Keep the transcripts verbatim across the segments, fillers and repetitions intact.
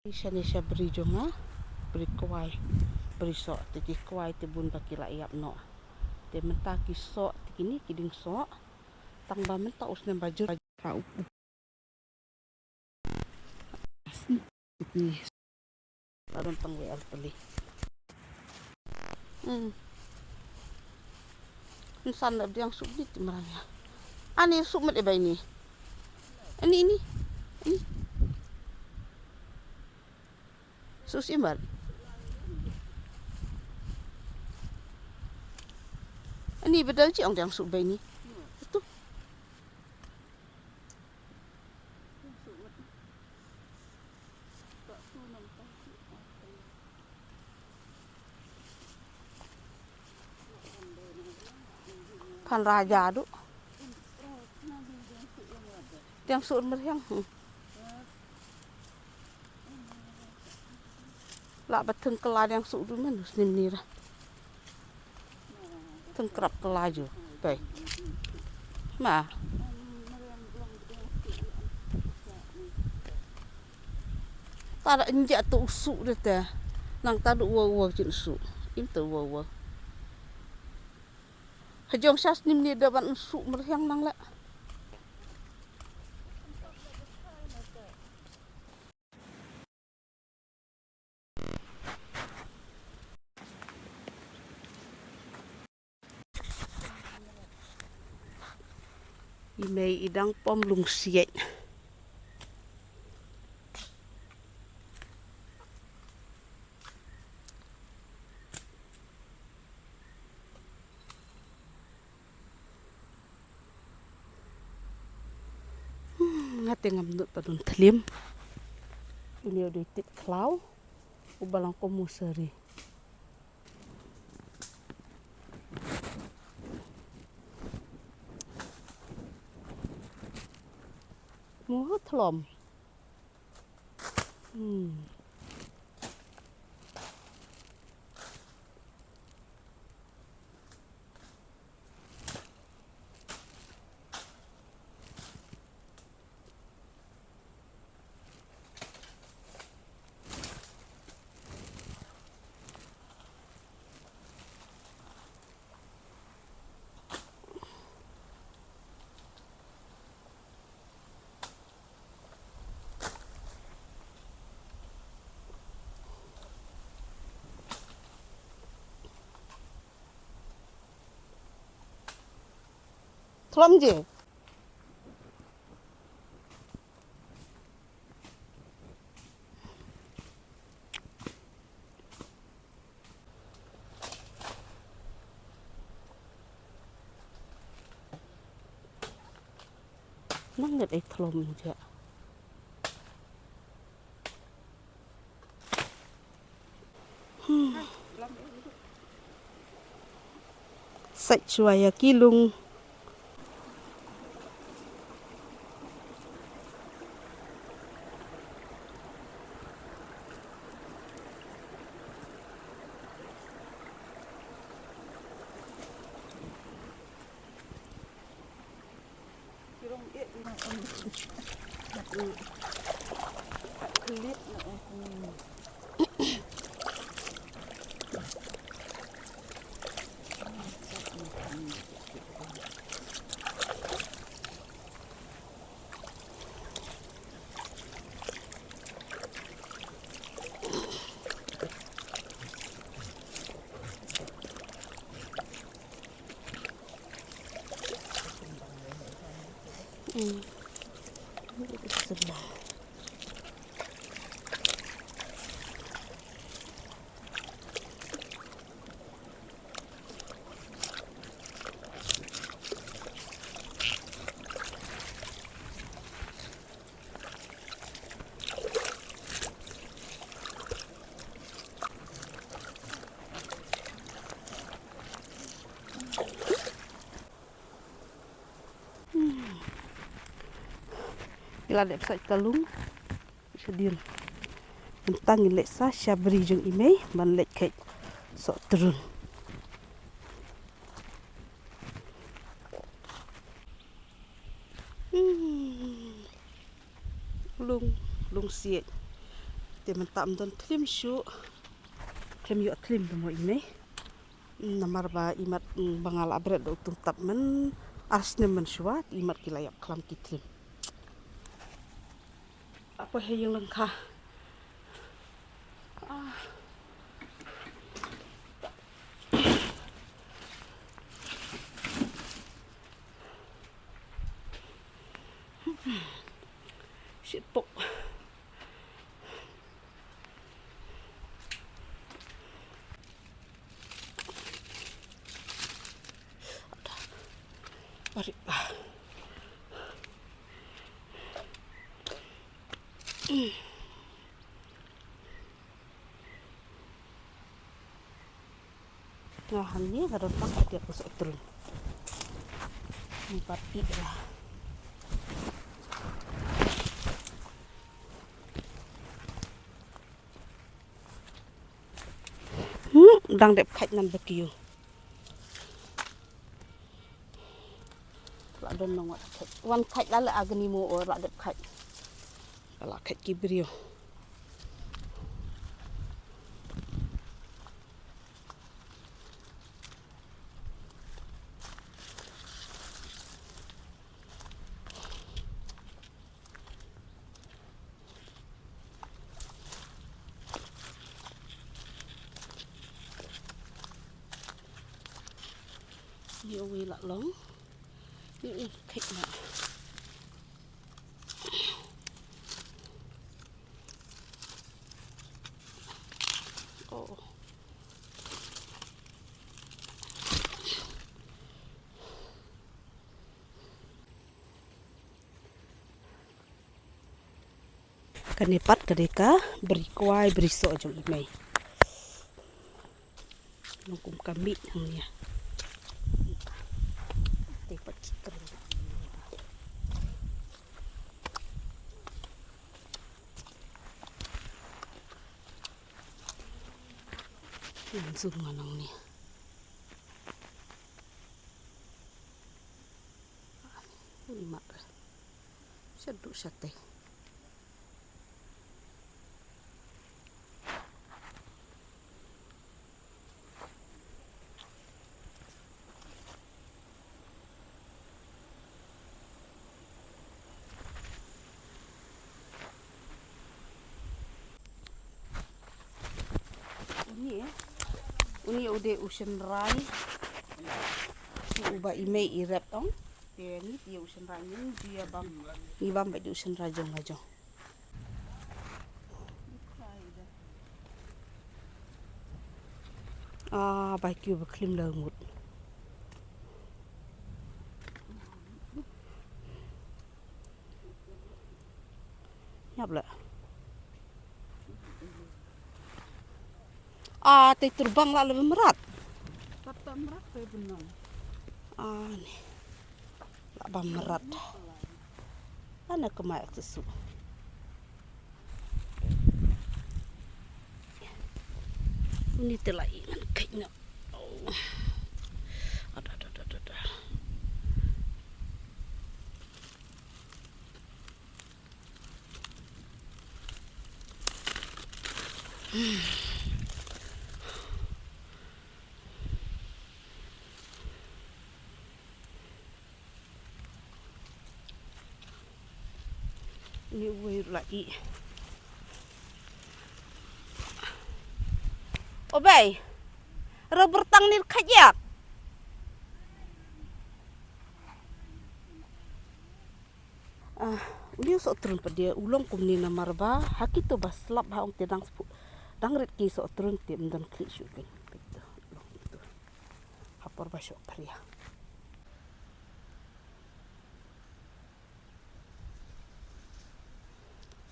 Shane sha bri jong nga, bri kwai, bri soh, te ki kwai te bun ba ki la ïap noh. Te mynta ki soh, te kine ki ding soh, tang ba mynta u snem ba jur. Ka u, u, snem ki, la don tang wei ar tylli. Hmm. Nsan da biang suh bit mrang ïa. Ani suh met e bai ni. Ani, ani. Ani. Suh si mar. Ani bedal ci ong diang suh bai ni. Tu. Phan raja du. Diang suh meriang. Hmm. Lah ba theng kela diang suh du men snim ni ra. Theng krap kela ju. Pai. Ma. Tara inja tu suh de te. Nang ta du wa wa jin suh. Im tu wa wa. Hajong sas nim ni da ban suh meriang nang le. I mei i dang pom lungsiej. Hmm, nga te ngam nud pat don thlim. Ini udah tit klau. U balang ko musari. Muha thlom. Hmm. Thlom je. Nang ngat ai thlom je. Hmm. Sait shuwa ïa ki lung. Ngi la dep sait ka lung. Shadien. Mynta ngin leit sa sha bri jong i mei ban leit kheit soh trun. Hmm. Lung, lungsiej. Te mynta ym don thlim shuh. Khlem ïoh thlim te mo i mei. Namar ba imat, mm, ba nga la bret da u tungtap man ar snem man shuwa, imat ki la ïap khlam ki thlim. Apo he ïeng lang kha. Ah. Shit pok. Bari. Nga hangne nga don tang ka tiap ka soh trun. Empat i lah. Hmm, dang dep khait nan ba kiew. La don nong wat khait. Wan khait la la agni mo o la dep khait. La khait ki briew. Ni uwi la long. Ni uwi khek na. Oh. Kane pat ka dei ka bri kwai bri soh jong i mei. Nong kum ka mih nong nia. Te pat ki kren. Nong zum nga nong nia. Ni mat. Sha du sha te. Uni, eh? Uni u dei u shynrai. Uba i mei i rep ong. Te ni te u shynrai ni, ni bam ba dei u shynrai jong la jong. Ah, bai kiew ba khlim la mut. Yap la. Ah, te turbang la lebe merat. Tata merat te benang. Ah, ni. La ba merat. Ana kemai ak sesu. Uni te la i ngan kait na. Oh. Ada, ada, ada, ada, ada. Ni uwei la i. Obei. Rubber tang ni khajiak. Ah, uni u sohtrun pat de u long kumne namar ba ha kito ba slap ha ong te dang spu-, dang rit ki sohtrun te ym don khlieh shuh ken. Peit to, long to. Ha por ba shoh phria.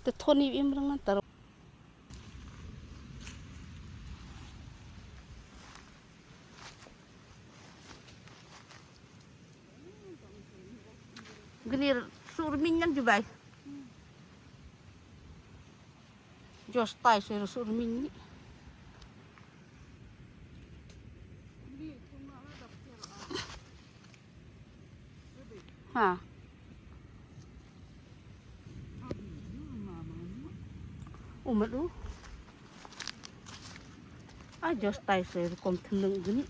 Te thon i im rang nan tar. Gnir sur min nan jubai. Jos tai sur sur min ni. Ha. Umat u. A jos tai se rukom thenleng gini.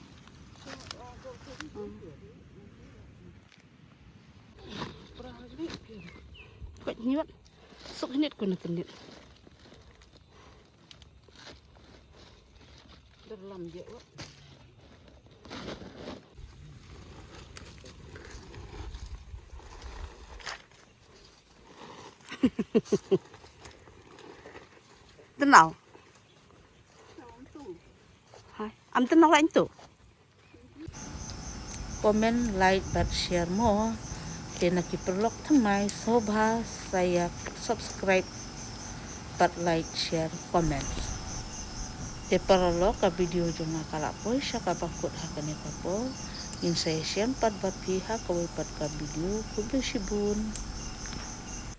Kwat niwat. Sok hinit ko na kenit. Derlam je wa. Tenau. Hai, am tenau lain tu. Comment, like bad share mo. Te na ki paralok thymmai sngewbha sa ïa subscribe bad like share comment. Te paralok ka video jong nga ka la poi sha kaba kut ha kane ka por. Ngin sa ïashem pat bad phi ha kawei pat ka video. Khublei shibun.